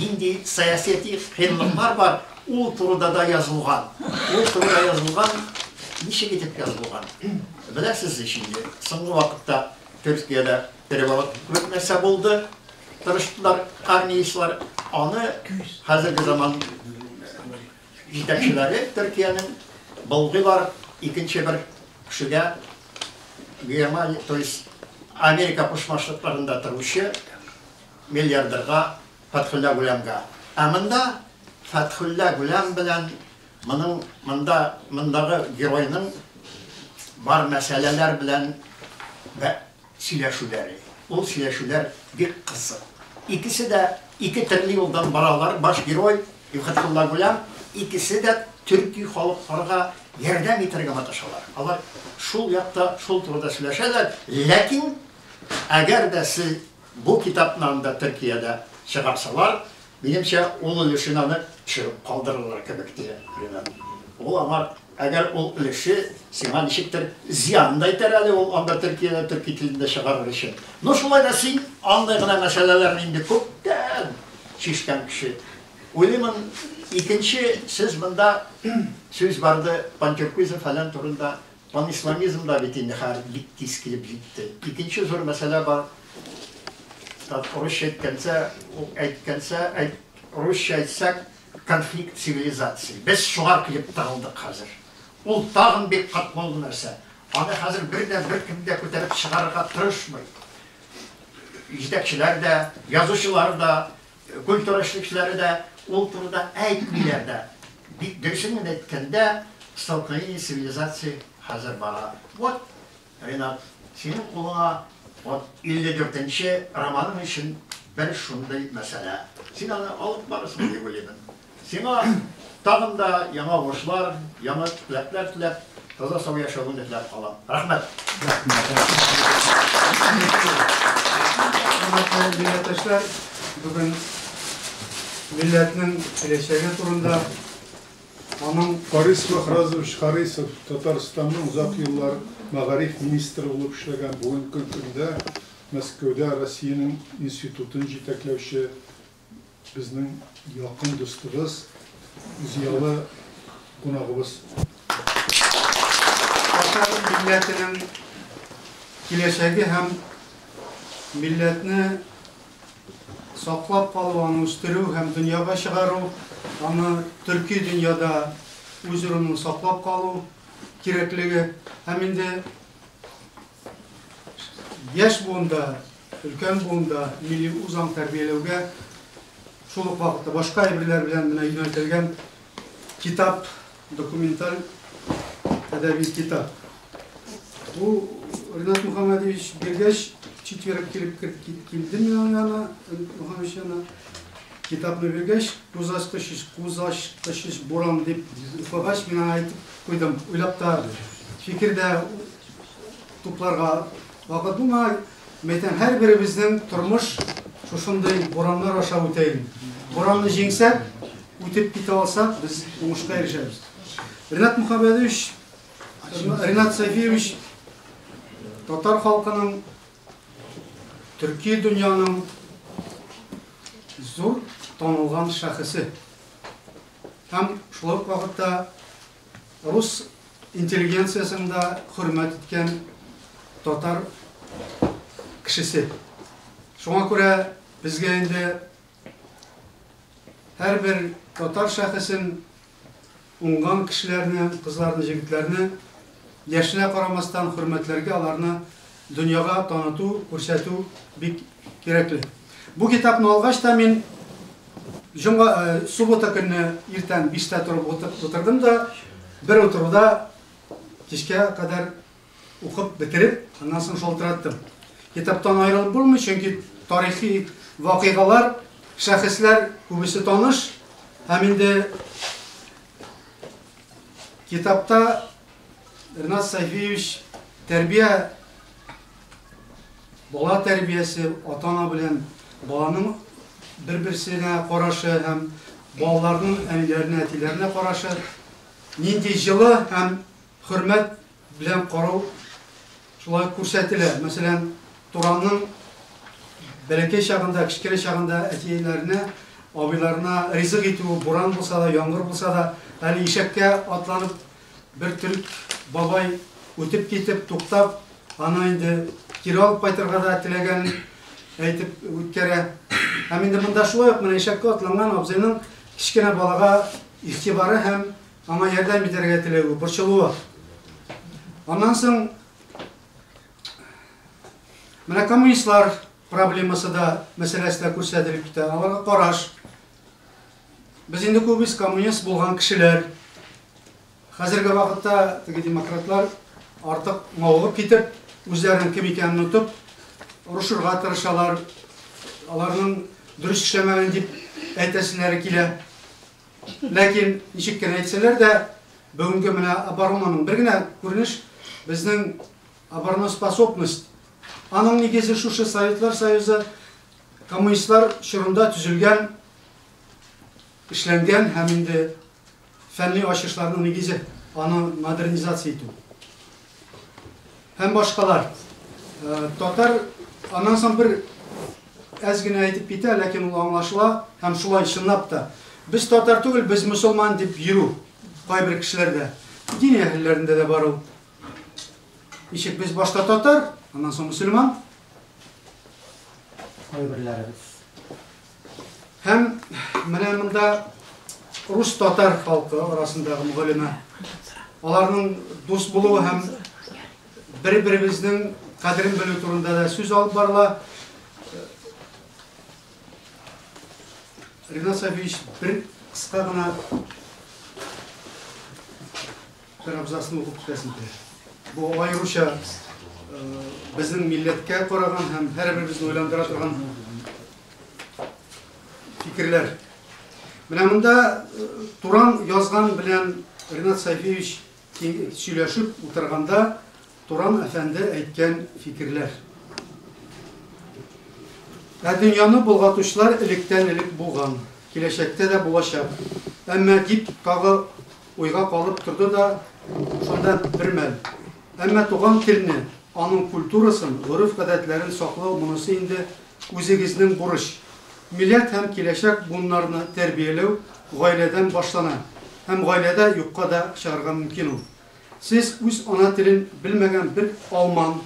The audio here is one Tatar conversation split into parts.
нинди сәясәти кыенлыклар бар, ул турыда да язылган. Ул турыда язылган, ничек итеп язылган? Беләсез ич инде, соңгы вакытта Төркиядә переворот кебек нәрсә булды, тырыштылар армиячеләр, аны хәзерге заман җитәкчеләре Төркиянең болгыйлар икенче бер кешегә, Германия, то есть Америка Кушма Штатларында торучы миллиардерга Фәтхулла Гүләмгә. Ә монда Фәтхулла Гүләм белән моның монда мондагы геройның бар мәсьәләләр белән сөйләшүләре. Ул сөйләшүләр бик кызык. Икесе дә ике төрле юлдан баралар, баш герой и Фәтхулла Гүләм, икесе дә төрки халыкларга ярдәм итәргә маташалар. Алар шул якта, шул турыда сөйләшәләр, ләкин әгәр дә сез бу китапны анда Төркиядә чыгарсалар, минемчә, ул өлешен аны төшереп калдырырлар кебек, ди Ринат. Ул аңар, әгәр ул өлеше сиңа ничектер зыян да итәр әле ул анда Төркиядә төрки телендә чыгарыр өчен. Ну, шулай да син андый гына мәсьәләләрне инде күптән чишкән кеше. Уйлыймын, икенче сез монда сүз барды пантюркизм фәлән турында. Панисламизм да бит инде хәзер бик тиз килеп җитте. Икенче зур мәсьәлә бар. Русча әйткәнчә, әйткәнчә, әйт, русча әйтсәк, конфликт цивилизации. Без шуңа килеп тыгылдык хәзер. Ул тагын бик катлаулы нәрсә. Аны хәзер бер дә беркем дә күтәреп чыгарырга тырышмый. Җитәкчеләр дә, язучылар да, культура эшлекчеләре дә ул турыда әйтмиләр дә. Бик дөресен генә әйткәндә, столкновение цивилизации хәзер бара. Вот, Ринат, синең кулыңа вот 54 нче романың өчен бер шундый мәсьәлә. Син аны алып барырсың дип уйлыймын. Сиңа тагын да яңа уңышлар, яңа теләкләр теләп, таза-сау яшәвеңне теләп калам. Рәхмәт! Хөрмәтле милләттәшләр, бүген милләтнең киләчәге турында аның Харис Мөхразович Харисов, Татарстанның озак еллар мәгариф министры булып эшләгән, бүгенге көндә Мәскәүдә Россиянең институтын җитәкләүче Безнең якын дустыбыз, зыялы кунагыбыз. Татар милләтенең киләчәге һәм милләтне саклап калу, аны үстерү һәм дөньяга чыгару, аны төрки дөньяда үз урынын саклап калу кирәклеге һәм инде яшь буында, өлкән буында милли үзаң тәрбияләүгә шул ук вакытта башка әйберләр белән менә юнәлтелгән китап, документаль әдәби китап. Бу Ринат Мөхәммәдович биргәч, четверг килеп килдем мин аның янына, Мөхәммәдович янына. Китапны биргәч, күз ачкыч, күз ачкыч буран дип укыгач, мин аңа әйтеп куйдым. Уйлап та, фикер дә тупларга вакыт булмаган. Мәйтәм, һәрберебезнең тормыш шушындый бураннар аша үтә инде. Буранны җиңсәк, үтеп китә алсак, без уңышка ирешәбез. Ринат Мөхәммәдович, Ринат Сайфиевич татар халкының, төрки дөньяның зур танылган шәхесе. Һәм шул ук вакытта рус интеллигенциясен дә хөрмәт иткән татар кешесе. Шуңа күрә безгә инде һәрбер татар шәхесен, уңган кешеләрне, кызларны, җегетләрне яшенә карамастан хөрмәтләргә, аларны дөньяга таныту, күрсәтү бик кирәкле. Бу китапны алгач та мин җомга, суббота көнне иртән 5тә торып утырдым да, бер утыруда кичкә кадәр укып бетереп, аннан соң шалтыраттым. Китаптан аерылып булмый, чөнки тарихи вакыйгалар, шәхесләр күбесе таныш. Һәм инде китапта Ринат Сайфиевич тәрбия, бала тәрбиясе, ата-ана белән баланың бер-берсенә карашы һәм балаларның әниләренә, әтиләренә карашы нинди җылы һәм хөрмәт белән карау шулай күрсәтелә. Мәсәлән, Туранның бәләкәй чагында, кечкенә чагында әтиләренә абыйларына ризык итүе, буран булса да, яңгыр булса да, әле ишәккә атланып бер төрек бабай үтеп китеп, туктап, аны инде кире алып кайтырга да теләгәнен әйтеп үткәрә. Һәм инде монда шулай ук менә ишәккә атланган абзыйның кечкенә балага игътибары һәм аңа ярдәм итәргә теләве, борчылуы. Аннан соң менә коммунистлар проблемасы да, мәсьәләсе дә күрсәтелеп китә. Аларга караш. Без инде күбез коммунист булган кешеләр. Хәзерге вакытта теге демократлар артык мавыгып китеп, үзләренең кем икәнен онытып, орышырга тырышалар. Аларның дөрес эшләмәгән дип әйтәселәре килә. Ләкин ничек кенә әйтсәләр дә, бүгенге менә оборонаның бер генә күренеш безнең обороноспособность. Аның нигезе шушы Советлар Союзы коммунистлар чорында төзелгән, эшләнгән һәм инде фәнни ачышларның нигезе, аны модернизация итү. Һәм башкалар. Татар аннан соң бер әз генә әйтеп китә, ләкин ул аңлашыла һәм шулай чынлап та. Без татар түгел, без мөселман дип йөрү кайбер кешеләрдә. Дин әһелләрендә дә бар ул. Ничек без башта татар, аннан соң мөселман. Кайберләребез. Һәм менә монда рус-татар халкы арасындагы мөгаләмә. Аларның дус булуы һәм бер-беребезнең кадерен белү турында да сүз алып барыла. Ринат Сафиевич бер кыска гына бер абзацны укып китәсем килә. Бу аеруча безнең милләткә караган һәм һәрберебезне уйландыра торган фикерләр. Менә монда Туран язган белән Ринат Сайфиевич сөйләшеп утырганда Туран әфәнде әйткән фикерләр. Ә дөньяны болгатучылар электән-элек булган, киләчәктә дә булачак. Әмма дип тагы уйга калып торды да шунда бер мәл. Әмма туган телне, аның культурасын, гореф-гадәтләрен саклау монысы инде үзегезнең бурыч. Милләт һәм киләчәк буыннарны тәрбияләү гаиләдән башлана һәм гаиләдә юкка да чыгарга мөмкин ул. Сез үз ана телен белмәгән бер алман,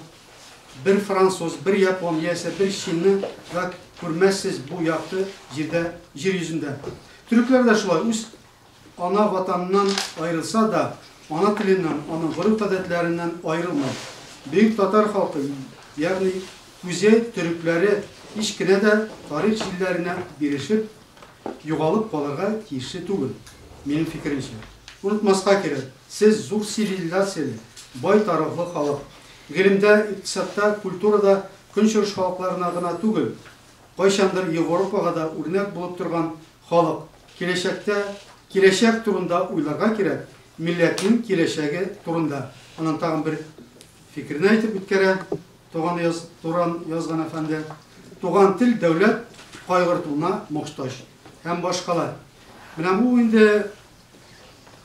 бер француз, бер япон яисә бер чинны да күрмәссез бу якты җирдә, җир йөзендә. Төрекләр дә шулай үз ана ватаныннан аерылса да, ана теленнән, аның гореф-гадәтләреннән аерылмый. Бөек татар халкы, ягъни Күзәй төрекләре һич кенә дә тарих җилләренә бирешеп, югалып калырга тиешле түгел, минем фикеремчә. Онытмаска кирәк, сез зур цивилизацияле, бай тарихлы халык. Гыйлемдә, икътисадта, культурада Көнчыгыш халыкларына гына түгел, кайчандыр Европага да үрнәк булып торган халык. Киләчәктә, киләчәк турында уйларга кирәк, милләтнең киләчәге турында. Аннан тагын бер фикерне әйтеп үткәрә. Туган яз, Туран Язган әфәнде, Туган тел дәүләт кайгыртуына мохтаҗ һәм башкалар. Менә бу инде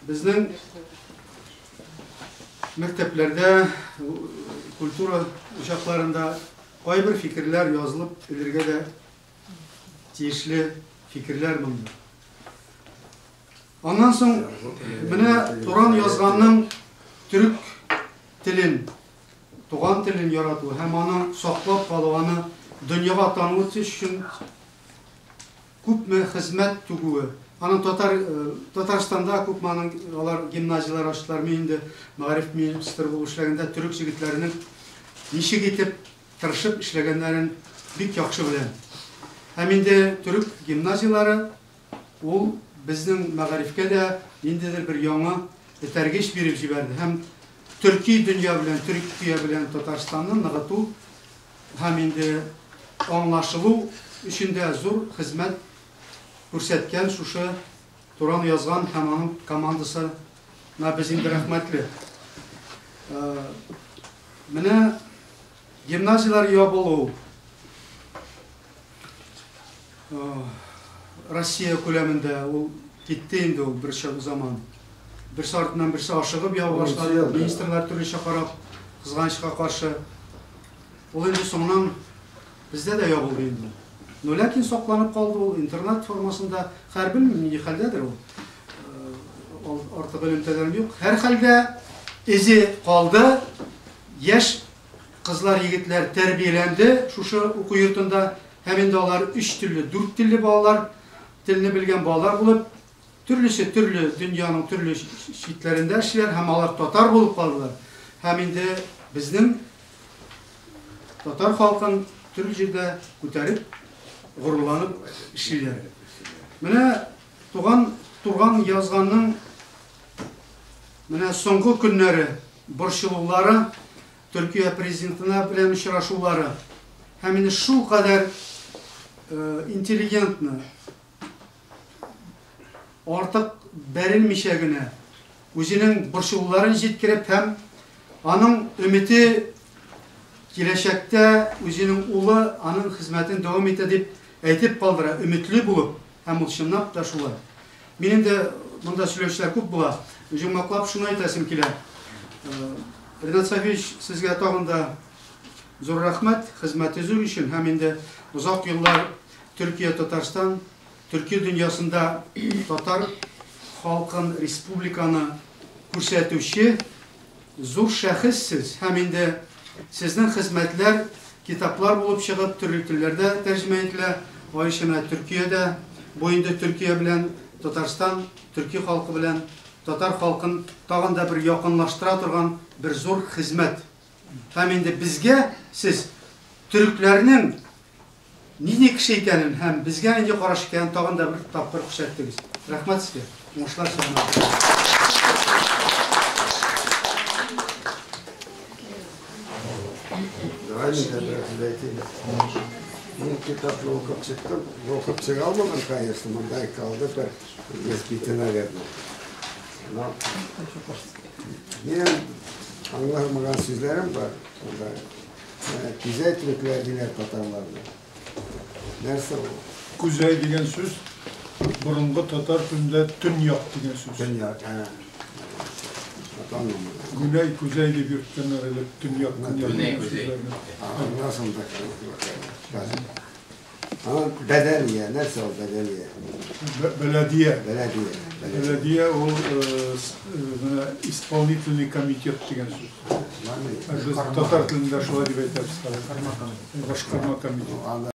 безнең мәктәпләрдә, культура учакларында кайбер фикерләр язылып элергә дә тиешле фикерләр монда. Аннан соң менә Туран Язганның төрек телен туган телен ярату һәм аны саклап калу, аны дөньяга таныту өчен күпме хезмәт түгүе. Аның татар Татарстанда күпме аның алар гимназияләр ачтылар. Мин инде мәгариф министры булып эшләгәндә төрек җегетләренең ничек итеп тырышып эшләгәннәрен бик яхшы беләм. Һәм инде төрек гимназияләре ул безнең мәгарифкә дә ниндидер бер яңа этәргеч биреп җибәрде һәм төрки дөнья белән, Төркия белән Татарстанны ныгыту һәм инде аңлашылу өчен дә зур хезмәт күрсәткән шушы Туран Язган һәм аның командасына без инде рәхмәтле. Менә гимназияләр ябылу Россия күләмендә ул китте инде ул бер заман. Берсе артыннан берсе ашыгып ява башлады, министрлар төрлечә карап, кызганычка каршы. Ул инде соңыннан бездә дә ябылды инде. Но ләкин сакланып калды ул интернет формасында. Хәер, белмим, нинди хәлдәдер ул. Артык элемтәләрем юк. Һәрхәлдә эзе калды. Яшь кызлар, егетләр тәрбияләнде шушы уку йортында. Һәм инде алар өч телле, дүрт телле балалар, телне белгән балалар булып, төрлесе төрле дөньяның төрле читләрендә эшлиләр һәм алар татар булып калдылар. Һәм инде безнең татар халкын төрле җирдә күтәреп, горурланып эшлиләр. Менә туган Турган Язганның менә соңгы көннәре, борчылулары, Төркия президентына белән очрашулары һәм инде шулкадәр интеллигентно, артык бәрелмичә генә үзенең борчылуларын җиткереп һәм аның өмете киләчәктә үзенең улы аның хезмәтен дәвам итә дип әйтеп калдыра, өметле булып, һәм ул чынлап та шулай. Мин инде монда сөйләүчеләр күп була. Йомгаклап шуны әйтәсем килә. Ринат Сафиевич, сезгә тагын да зур рәхмәт хезмәтегез өчен һәм инде озак еллар Төркия, Татарстан, төрки дөньясында татар халкын, республиканы күрсәтүче зур шәхес сез һәм инде сезнең хезмәтләр китаплар булып чыгып, төрле телләрдә тәрҗемә ителә, аеруча менә Төркиядә. Бу инде Төркия белән Татарстан, төрки халкы белән татар халкын тагын да бер якынлаштыра торган бер зур хезмәт. Һәм инде безгә сез төрекләрнең нинди кеше икәнен һәм безгә нинди караш икәнен тагын да бер тапкыр күрсәттегез. Рәхмәт сезгә. Уңышлар сезгә. Давай мин дә бераз сүз әйтим. Мин китапны укып чыктым. Укып чыга алмадым, конечно, монда калды бер йөз бите, наверное. Но минем аңламаган сүзләрем бар. Монда Күзәй төрекләр диләр татарларны. Нәрсә ул? Күзәй дигән сүз борынгы татар телендә төньяк дигән сүз. Төньяк, ә. Гүнәй, күзәй дип йөрткәннәр элек төньяк, көньяк дигән сүзләрне. Аңласың да. Анан бәдәлия, нәрсә ул бәдәлия? Бәләдия. Бәләдия. Бәләдия ул менә исполнительный комитет дигән сүз. Без татар телендә шулай дип әйтәбез хәзер. Башкарма комитет. Анда